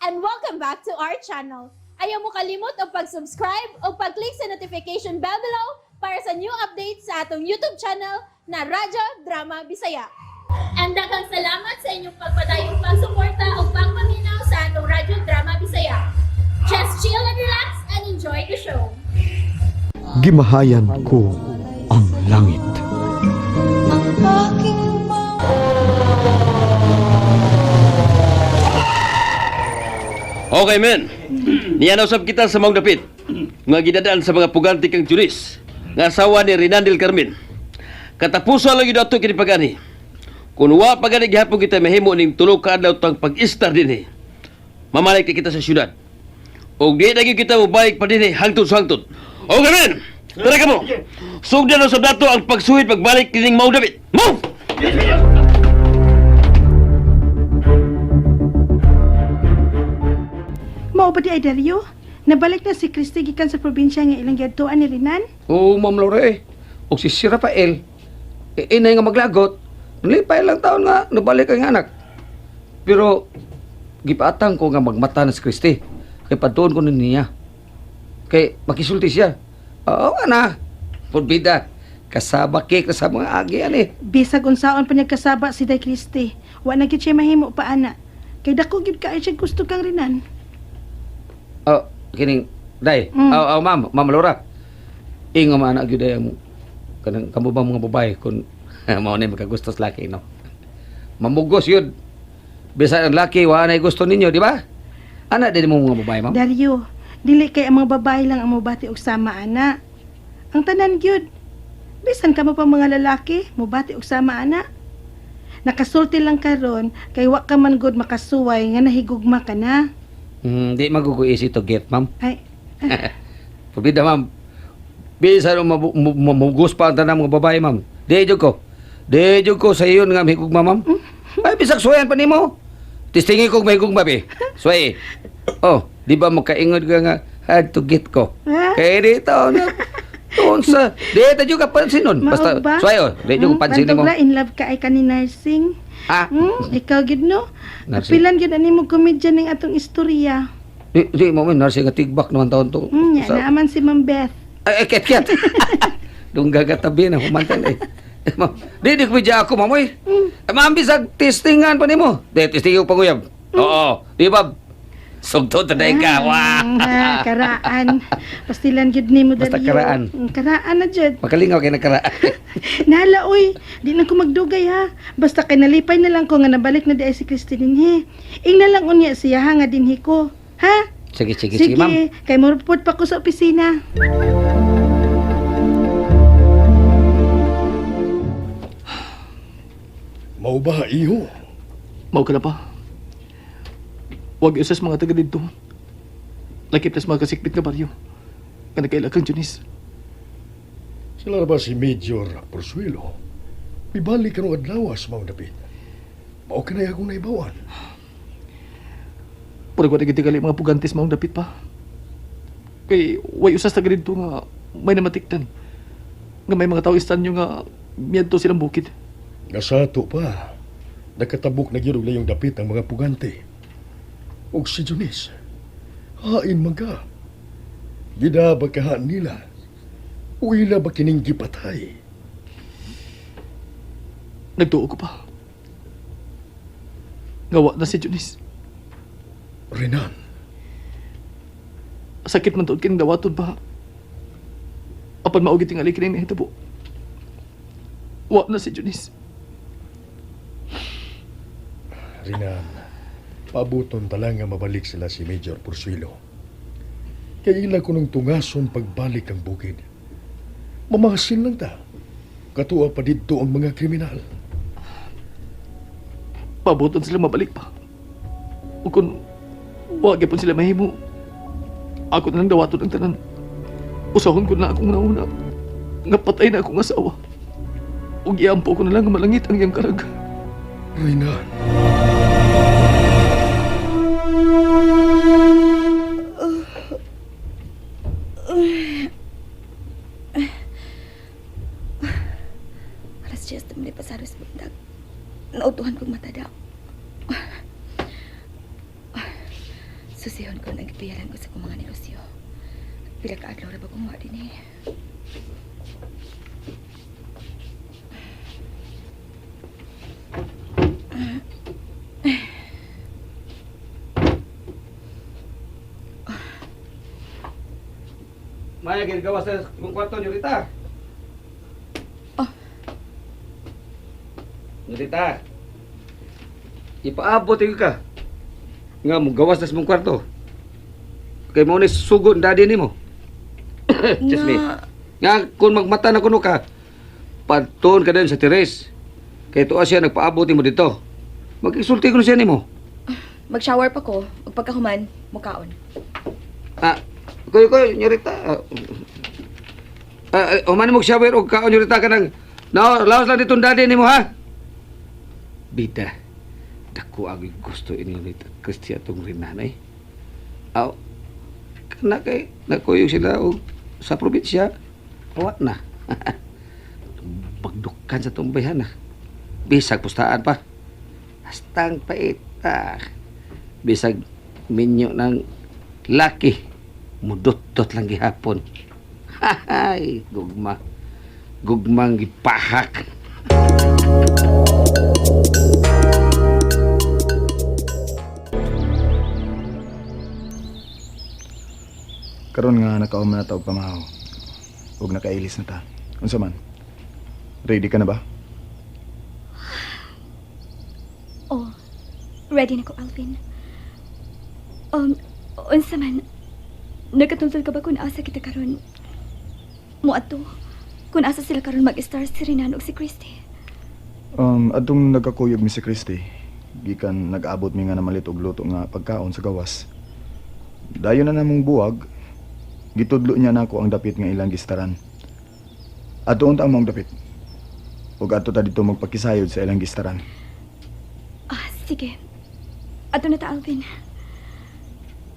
And welcome back to our channel. Ayaw mo kalimot og pag-subscribe o pag-click sa notification bell below para sa new updates sa atong YouTube channel na Radyo Drama Bisaya. And daghang salamat sa inyong pagpadayong pagsuporta o pagpaminaw sa atong Radyo Drama Bisaya. Just chill and relax and enjoy the show. Gimahayan ko ang langit. Okay, men. Niya usab kita sa maong dapit. Nga gidadaan sa mga pugante kang Juris. Nga asawa ni Renan del Carmen. Katapusan lang yun ato kini pagani. Kung wa pa gani gihapon kita mahimo ning tulo ka adlaw tang pag-istar dinhi. Mamalik kita sa syudad. Og di na gyud kita mobalik pa dinhi hangtod sa hangtod. Okay, men. Tara kamo. Sugdan usab nato ang pagsuhid pagbalik kining maong dapit. Move! Mao ba di ay Dario? Nabalik na si Christy gikan sa probinsya nga ilang giadtuan ni Renan? Oo, Ma'am Laura eh. O si si Rafael, eh, inay nga maglagot. Nalipay lang taon nga, nabalik ang anak. Pero, gipaatang ko nga magmata na si Christy. Kay padoon ko nun niya. Kay makisulti siya. Oo nga na. Purbida. Kasaba cake na sa mga agi ani. Bisag unsaon pa niya kasaba si Day Christy. Wa na gyud siya mahimo pa ana. Kay dako gyud kaayo siya gusto kang Renan. Oh, kining day. Oh, oh, ma'am, Ma'am Laura. Ingo man anak gyud ay ang kanang kamo ba mga babae kung mao na makagusto sa laki no. Mamugos yun. Bisan ang laki wa nay gusto ninyo, di ba? Ana din mo mga babae, ma'am. Dario, dili kay ang mga babae lang ang mobati og sama ana. Ang tanan gyud. Bisan kamo pa mga lalaki, mobati og sama ana. Nakasulti lang karon kay wa ka man gud makasuway nga nahigugma ka na. Di magugo easy to get, ma'am. Ay, Pabida, ma'am. Bisan ang mamugos pa ang tanang mga babae, ma'am. Di jud ko. Di jud ko sa iyon nga mahigugma, ma'am. Ay, bisag suwayan pa nimo. Tistingi kong mahigugma, be. Suway. Oh, di ba makaingon ka nga hard to get ko? Ah. Kaya dito, na. Doon sa, di ta jud ka pansin nun. Basta, Mao ba? suway, oh. Di jud ko pansin nimo. Pantugla, in love ka ay kani nursing. Ah, Ikaw gid no? Nursing. Kapilan gid ani mo komedya ning atong istorya. Di, di mo, nursing nga tigbak naman taon to. Nya naaman si Ma'am Beth. Ay, ay, ket, ket. Dung gagatabi na, humantay na eh. Ma'am, di, di ko bidya ako, ma'am, oy. Eh, ma'am, bisag testingan pa nimo. Di, testing yung panguyab. Oo, di ba? Sugtod na ka, wah. Karaan. Pastilan gid nimo Basta Dario. karaan. Karaan na jud. Makalingaw kay nakaraan. Nala oy, di na ko magdugay ha. Basta kay nalipay na lang ko nga nabalik na di ay si Christine dinhi. Ingna lang unya siya ha nga dinhi ko. Ha? Sige, sige, sige, ma'am. Kay mo report pa ko sa opisina. Mao ba, iho? Mao ka na pa. Huwag usas mga taga dito. Lakip tas mga kasikbit nga baryo. Nga nagkaila kang Junis. Sila ba si Major Porsuelo? Mibalik karong adlaw sa maong dapit. Mao kanay akong naibawan. Puro ko nagitigali mga pugantis maong dapit pa. Kay way usas taga dito nga may namatiktan. Nga may mga tao istanyo nga miyadto silang bukid. Nga sa ato pa, nakatabok na gyud og layong dapit ang mga pugante. Og si Junis, hain man ka. Gida ba kaha nila? O ila ba kining gipatay? Nagtuo ko pa. Ngawa na si Junis. Renan, Sakit man tuod kining dawaton pa. Apan mao tingali kining nahitabo. Wa na si Junis. Renan, paabuton tala nga mabalik sila si Major Porsuelo. Kay ila kunong tungason pagbalik ang bukid. Mamasin lang ta. Katuwa pa didto ang mga kriminal. Pabuton sila mabalik pa. O kung wa gyapon sila mahimo, ako na lang dawaton ang tanan. Usahon ko na akong nauna. Nga patay na akong asawa. Ug iampo ko na lang nga malangit ang iyang karag. Renan. Alas 10 na pa sa buntag. Nautuhan kong matadaw. Susihon ko ang gipiyalan ko sa akong mga negosyo. Pila ka adlaw ra ba kung wa dinhi. Maya, ginagawa sa mong kwarto, Nyorita. Oh. Nyorita. Ipaabot yun ka. Nga, mugawas na sa mong kwarto. Kay mo ni sugon daddy nimo. Excuse me. Nga, kung magmata na kuno ka, padtuon ka din sa Teres. Kay tuwa siya, nagpaabot nimo dito. Mag-isulti ko na siya nimo. Mag-shower pa ko ug pagkahuman mukaon. Ah, kuy kuy, Nyorita. Human mo shower og kaon, Nyorita, ka nang... No, laos lang ditong daddy nimo ha. Bida, dako ang gusto ini Nyorita. Kristi atong rinanay. Aw, kana kay nakuyog sila og sa probinsya. Wa na. Bagdukan sa tumbayhan na. Bisag pustaan pa. Hastang pait ah. Bisag minyo ng laki. Mudot-dot lang gihapon. Hay, gugma. Gugmang gipahak. Karon nga nakauma na ta og pamahaw. Ug nakailis na ta. Unsa man? Ready ka na ba? Oh, ready na ko, Alvin. Unsa man, nagkatultol ka ba kung asa kita karon? Muadto, kung asa sila karon mag-star si Renan ug si Christy. Adtong nagkakuyog mi si Christy, gikan nag-abot mi nga namalit og luto nga pagkaon sa gawas. Dayon na namong buwag, gitudlo niya nako ang dapit nga ilang gistaran. Adto unta ang maong dapit. Ug adto ta dito magpakisayod sa ilang gistaran. Ah, sige. Adto na ta, Alvin.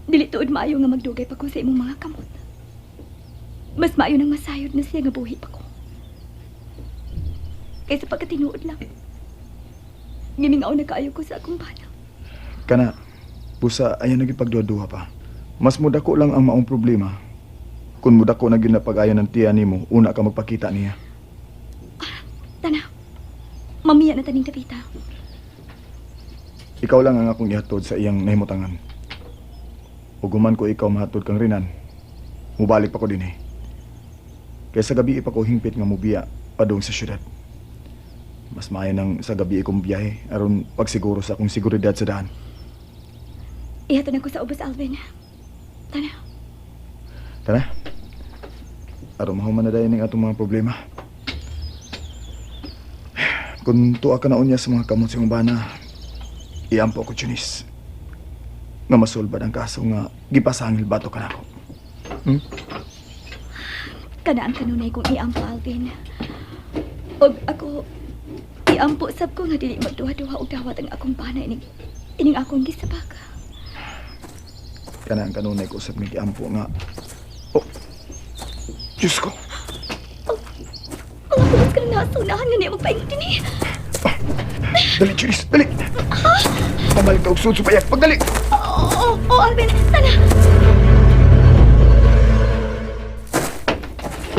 Dili tuod maayo nga magdugay pa ko sa imong mga kamot. Mas maayo nang masayod na siya nga buhi pa ko. Kaysa pagkatinuod lang. Gimingaw na kaayo ko sa akong bana. Kana, busa ayaw na gipagduha-duha pa. Mas mudako lang ang maong problema. Kung mudako na gyud na pag-ayo ng tiya nimo, una ka magpakita niya. Tana, mamiya na taning tapita. Ikaw lang ang akong ihatod sa iyang nahimutangan. Ug human ko ikaw mahatod kang rinan, mubalik pa ko dinhi. Kay sa gabi pa ko hingpit nga mubiya padung sa syudad. Mas maayo nang sa gabi ko mubiyahe aron pagsiguro sa akong seguridad sa daan. Ihatod na ko sa ubos, Alvin. Tana, Tara. Aron mahuman na dayon ning atong mga problema. Kung tuwa ka na unya sa mga kamot sa imong bana, iampo ko Chunis. Nga masulbad ang kaso nga gipasangil bato ka nako. kana ang kanunay kong iampo, Alvin. Og ako, iampo sab ko nga dili magduha-duha og dawat ang akong bana ining, ining akong gisabak. Kana ang kanunay ko usab nga giampo nga. Oh. Diyos ko. Mga pulis ka na nasunahan nga niya magpaingon dinhi. Dali, Chunis, dali. Pabalik ta og sud supayak. Pagdali. Oo, oo, oo, Alvin, tana.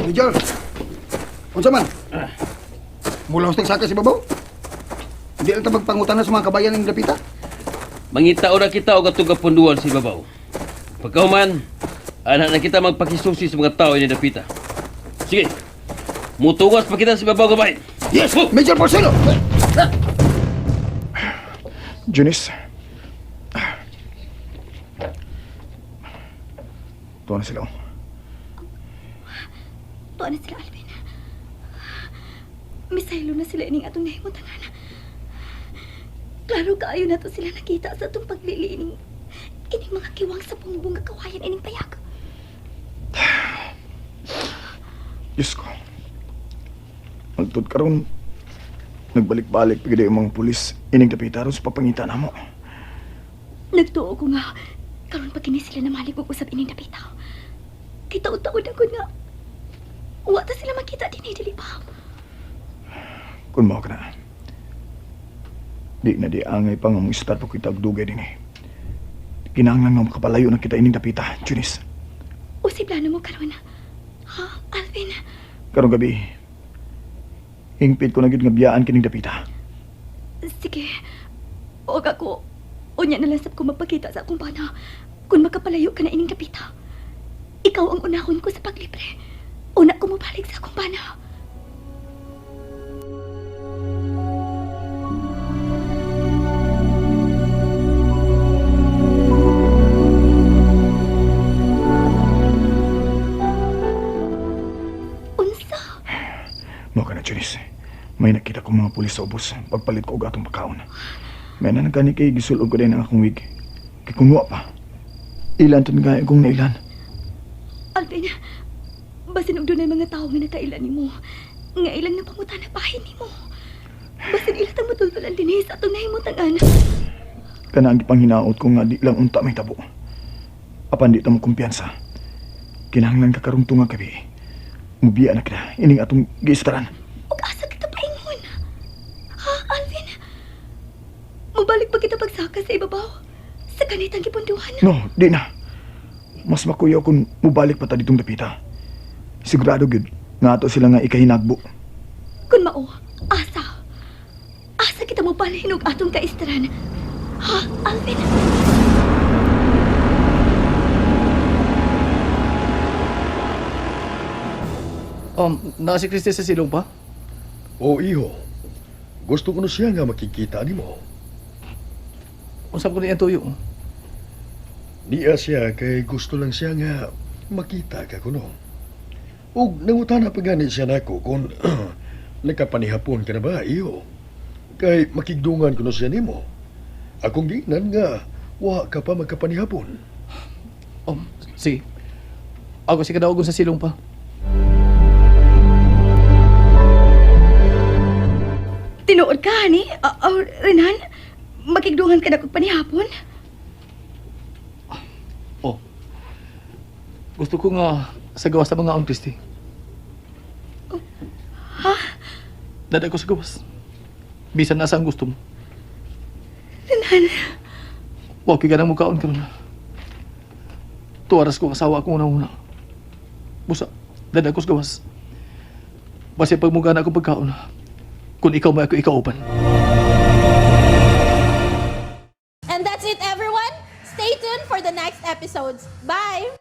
Major, unsa man? Mulaos ng saka si Babaw? Hindi lang ta magpangutana sa mga kabayan ng dapita? Mangita ora kita og atong kapunduan si Babaw. Pagkahuman, anak na kita magpakisusi sa mga tao ini dapita. Sige. Mutungas pa kita si Babaw gabay. Yes, Major Porcelo! Junis. Tuwa na sila. Oh. Tuwa na sila, Alvin. Misaylo na sila ining atong nahimutangan. Klaro kaayo nato sila nakita sa atong paglili ining ining mga kiwang sa pungbong nga kawayan ining payag. Diyos ko. Magtud karon nagbalik-balik pagid ang mga pulis ining dapita aron sa papangita namo. Nagtuo ko nga karon pa kini sila namalig og usab ining dapita. Kay taud-taud ako nga wa ta sila makita dinhi dili pa. Kun mao ka na. Di na di angay pa nga mong istar pa kita og dugay dinhi. Kinahanglan nga makapalayo na kita ining dapita, Junis. Unsay plano mo karon? Ha, Alvin? Karong gabi, hingpit ko na gyud nga biyaan kining dapita. Sige. Og ako, unya na lang sab ko magpakita sa akong bana. Kung makapalayo ka na ining dapita, ikaw ang unahon ko sa paglibre. Una ko mobalik sa akong bana. Unsa? Mo ka na, Junis. May nakita ko mga pulis sa ubos. Pagpalit ko og atong pagkaon. May na gani kay gisulob ko din ang akong wig. Kay kung wa pa, ilan tun gaya kong nailan. Alvin, basin og dunay mga tawo nga nakailan nimo. Nga ilang napangutana bahin nimo. Basin ila tang mutultulan dinhi sa atong nahimutangan. Kana ang gipanghinaot ko nga di lang unta may tabo. Apan di ta mo kumpiyansa. Kinahanglan ka karong tunga gabi. Mubiya na kita ining atong giistaran. Ug asa kita paingon? Ha, Alvin? Mubalik pa kita pagsaka sa ibabaw? Sa kanitang gipunduhan? No, di na. Mas makuyaw kung mubalik pa ta ditong dapita. Sigurado gyud nga ato sila nga ikahinagbo. Kun mao, asa. Asa kita mobalhin og atong kaistaran? Ha, Alvin? Naa si Christy sa silong pa? O iho, gusto ko na siya nga makikita nimo. Unsa ko niya tuyo? Niya siya kay gusto lang siya nga makita ka kuno. Ug nangutana pa gani siya nako kung nakapanihapon ka na ba iyo. Kay makigdungan kuno siya nimo. Akong giingnan nga wa ka pa magkapanihapon. Sige. Ako si kadaogon sa silong pa. Tinuod ka, hani? Oh, Renan? Makigdungan ka na kog panihapon? Oh. Gusto ko nga sa gawas sa mga on, Christy. Ha? Dada ko sa gawas. Bisan nasa ang gusto mo. Renan, Wa ko'y ganang mukaon karon. Tuwaras ko asawa akong una-una. Busa, dada ko sa gawas. Basta pagmugana akong pagkaon. Kung ikaw may ako ikauban. And that's it, everyone. Stay tuned for the next episodes. Bye!